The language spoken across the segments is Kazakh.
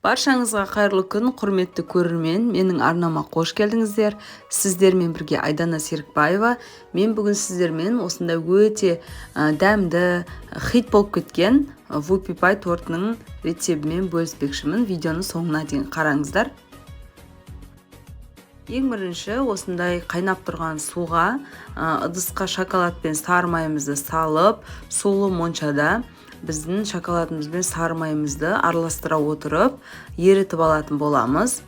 Баршаңызға қайырлы күн, құрметті көрермен. Менің арнама қош келдіңіздер. Сіздермен бірге Айдана Серікбаева. Мен бүгін сіздермен осындай өте дәмді, хит болып кеткен вупи пай тортының рецебімен бөліспекшімін. Видеоны соңына дейін қараңыздар. Ең бірінші осындай қайнап тұрған суға ыдысқа шоколад пен сары майымызды салып, сулы моншада біздің шоколадымыз бен сары майымызды араластыра отырып, ерітіп алатын боламыз.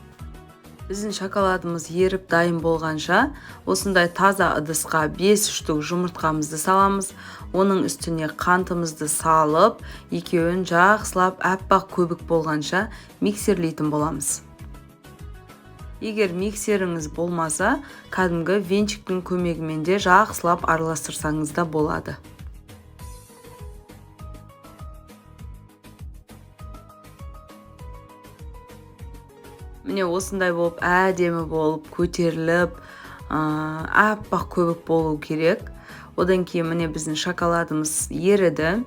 Біздің шоколадымыз еріп дайын болғанша, осындай таза ыдысқа 5 штук жұмыртқамызды саламыз. Оның үстіне қантымызды салып, екеуін жақсылап аппақ көбік болғанша миксерлейтін боламыз. Егер миксеріңіз болмаса, кәдімгі венчиктің көмегімен де жақсылап араластырсаңыз да болады. Міне, осындай болып әдемі болып көтеріліп, аппақ көбік болу керек. Одан кейін міне біздің шоколадымыз еріді.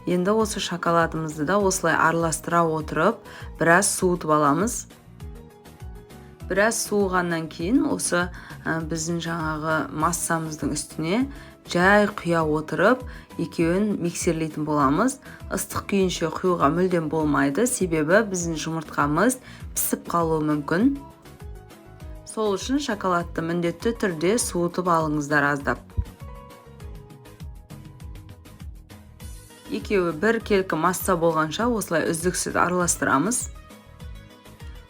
Енді осы шоколадымызды да осылай араластыра отырып, біраз суытып аламыз. Біраз суығаннан кейін осы біздің жаңағы массамыздың үстіне жай құя отырып, екеуін миксерлейтін боламыз. Ыстық күйінше құюға мүлдем болмайды, себебі біздің жұмыртқамыз пісіп қалуы мүмкін. Сол үшін шоколадты міндетті түрде суытып алыңыздар аздап. Екеуі біркелкі масса болғанша осылай үздіксіз араластырамыз.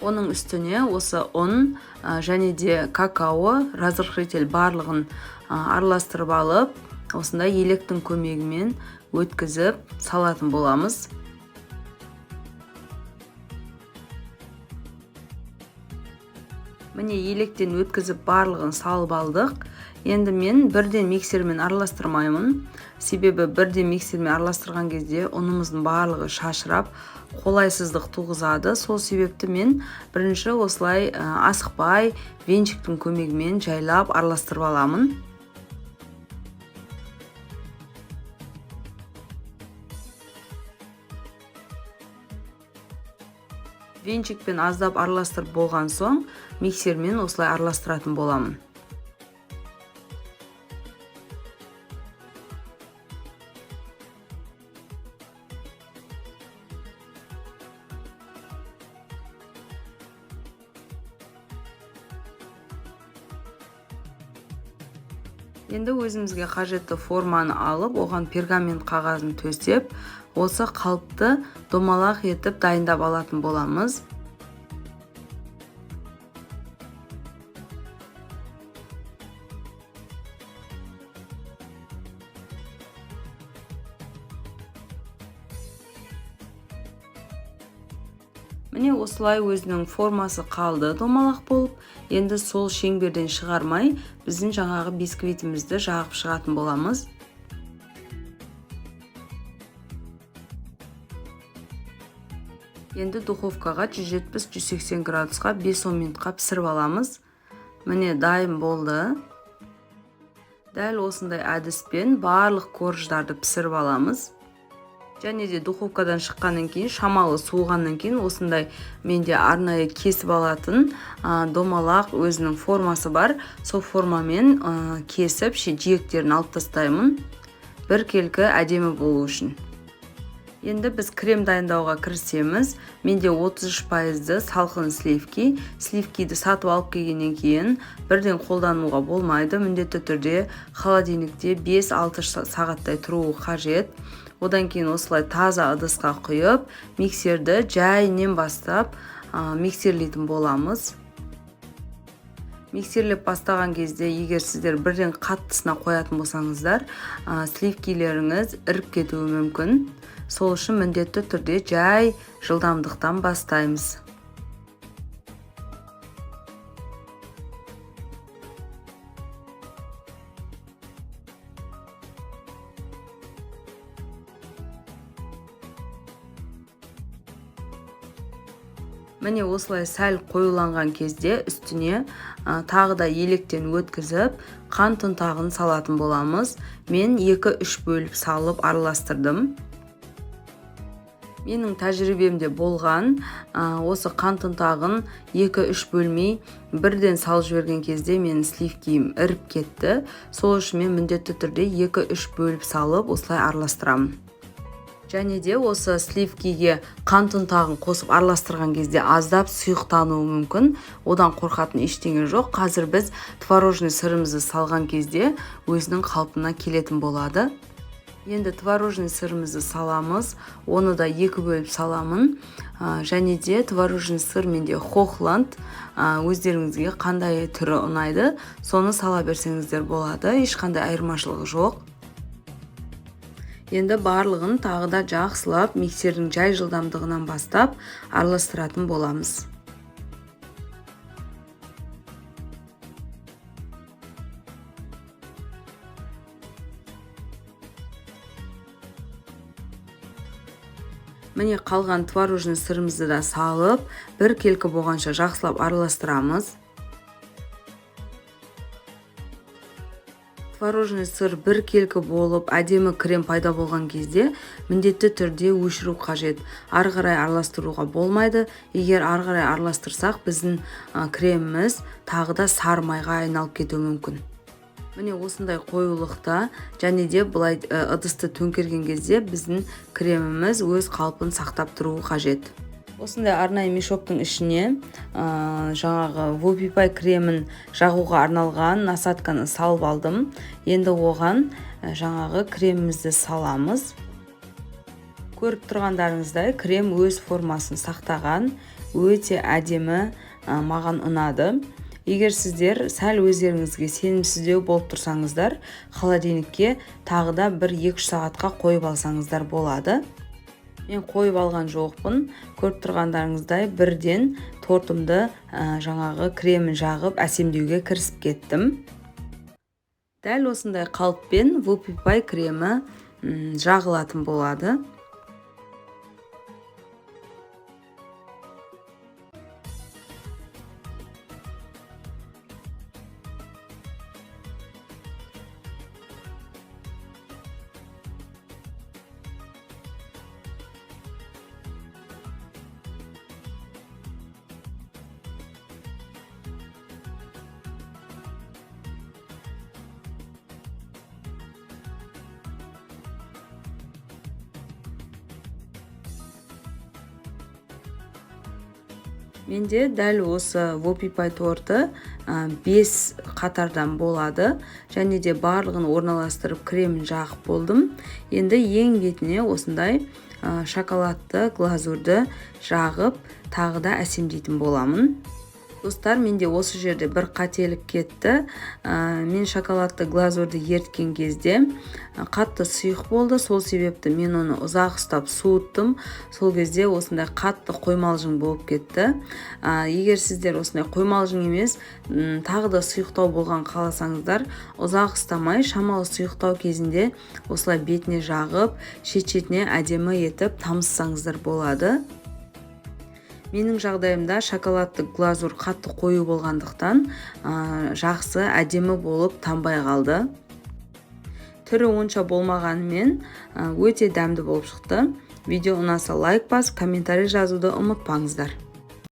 Оның үстіне осы ұн және де какао, разрыхлитель барлығын араластырып алып, осындай електің көмегімен өткізіп салатын боламыз. Міне, електен өткізіп барлығын салып алдық. Енді мен бірден миксермен араластырмаймын, себебі бірден миксермен араластырған кезде ұнымыздың барлығы шашырап, қолайсыздық туғызады. Сол себепті мен бірінші осылай асықпай венчиктің көмегімен жайлап араластырып аламын. Венчикпен аздап араластырып болған соң, миксермен осылай араластыратын боламын. Енді өзімізге қажетті форманы алып, оған пергамент қағазын төсеп, осы қалыпты домалақ етіп дайындап алатын боламыз. Міне, осылай өзінің формасы қалды домалақ болып. Енді сол шеңберден шығармай, біздің жаңағы бисквитімізді жағып шығатын боламыз. Енді духовкаға 170-180 градусқа 5-10 минутқа пісіріп аламыз. Міне, дайын болды. Дәл осындай әдіспен барлық корждарды пісіріп аламыз. Және де духовкадан шыққаннан кейін, шамалы суығаннан кейін осындай менде арнайы кесіп алатын домалақ өзінің формасы бар. Сол формамен кесіп, жиектерін алып тастаймын. Біркелкі әдемі болу үшін. Енді біз крем дайындауға кірісеміз. Менде 33% салқын сливки. Сливкиді сатып алып келгеннен кейін бірден қолдануға болмайды. Міндетті түрде холодильникте 5-6 сағаттай тұруы қажет. Одан кейін осылай таза ыдысқа құйып, миксерді жайынан бастап, миксерлейтін боламыз. Миксерлеп бастаған кезде, егер сіздер бірден қаттысына қоятын болсаңыздар, сливкилеріңіз іріп кетуі мүмкін. Сол үшін міндетті түрде жай жылдамдықтан бастаймыз. Міне, осылай сәл қоюланған кезде үстіне тағы да електен өткізіп, қант ұнтағын салатын боламыз. Мен 2-3 бөліп салып араластырдым. Менің тәжірибемде болған, осы қант ұнтағын 2-3 бөлмей бірден салып жіберген кезде менің сливкиім іріп кетті. Сол үшін мен міндетті түрде 2-3 бөліп салып осылай араластырамын. Және де осы сливкиге қант ұнтағын қосып араластырған кезде аздап сұйықтануы мүмкін. Одан қорқатын ештеңе жоқ. Қазір біз творожный сырымызды салған кезде өзінің қалпына келетін болады. Енді творожный сырымызды саламыз, оны да 2 бөліп саламын. Және де творожный сыр менде Хохланд, өздеріңізге қандай түрі ұнайды, соны сала берсеңіздер болады, ешқандай айырмашылығы жоқ. Енді барлығын тағы да жақсылап миксердің жай жылдамдығынан бастап араластыратын боламыз. Міне, қалған творожный сырымызды да салып, бір келкі болғанша жақсылап араластырамыз. Творожный сыр бір келкі болып, әдемі крем пайда болған кезде міндетті түрде өшіру қажет. Ары қарай араластыруға болмайды. Егер ары қарай араластырсақ, біздің креміміз тағы да сары майға айналып кетуі мүмкін. Міне, осындай қоюлықта және де былай ыдысты төңкерген кезде біздің креміміз өз қалпын сақтап тұруы қажет. Осындай арнайы мешоктың ішіне жаңағы вупи-пай кремін жағуға арналған насадканы салып алдым. Енді оған жаңағы кремімізді саламыз. Көріп тұрғандарыңыздай, крем өз формасын сақтаған, өте әдемі, маған ұнады. Егер сіздер сәл өздеріңізге сенімсіздеу болып тұрсаңыздар, холодильникке тағы да бір екі-үш сағатқа қойып алсаңыздар болады. Мен қойып алған жоқпын. Көріп тұрғандарыңыздай, бірден тортымды, жаңағы кремін жағып әсемдеуге кірісіп кеттім. Дәл осындай қалыппен вупи-пай кремі жағылатын болады. Менде дәл осы вупи-пай торты 5 қатардан болады. Және де барлығын орналастырып кремін жағып болдым. Енді ең бетіне осындай шоколадты глазурды жағып тағы да әсемдейтін боламын. Достар, менде осы жерде бір қателік кетті. Мен шоколадты глазурды еріткен кезде қатты сұйық болды. Сол себепті мен оны ұзақ ұстап суыттым. Сол кезде осындай қатты қоймалжың болып кетті. Егер сіздер осындай қоймалжың емес, тағы да сұйықтау болған қаласаңыздар, ұзақ ұстамай, шамалы сұйықтау кезінде осылай бетіне жағып, шет-шетіне әдемі етіп тамызсаңыздар болады. Менің жағдайымда шоколадты глазур қатты қою болғандықтан, жақсы әдемі болып тамбай қалды. Түрі онша болмағанымен, өте дәмді болып шықты. Видео ұнаса лайк басып, комментарий жазуды ұмытпаңыздар.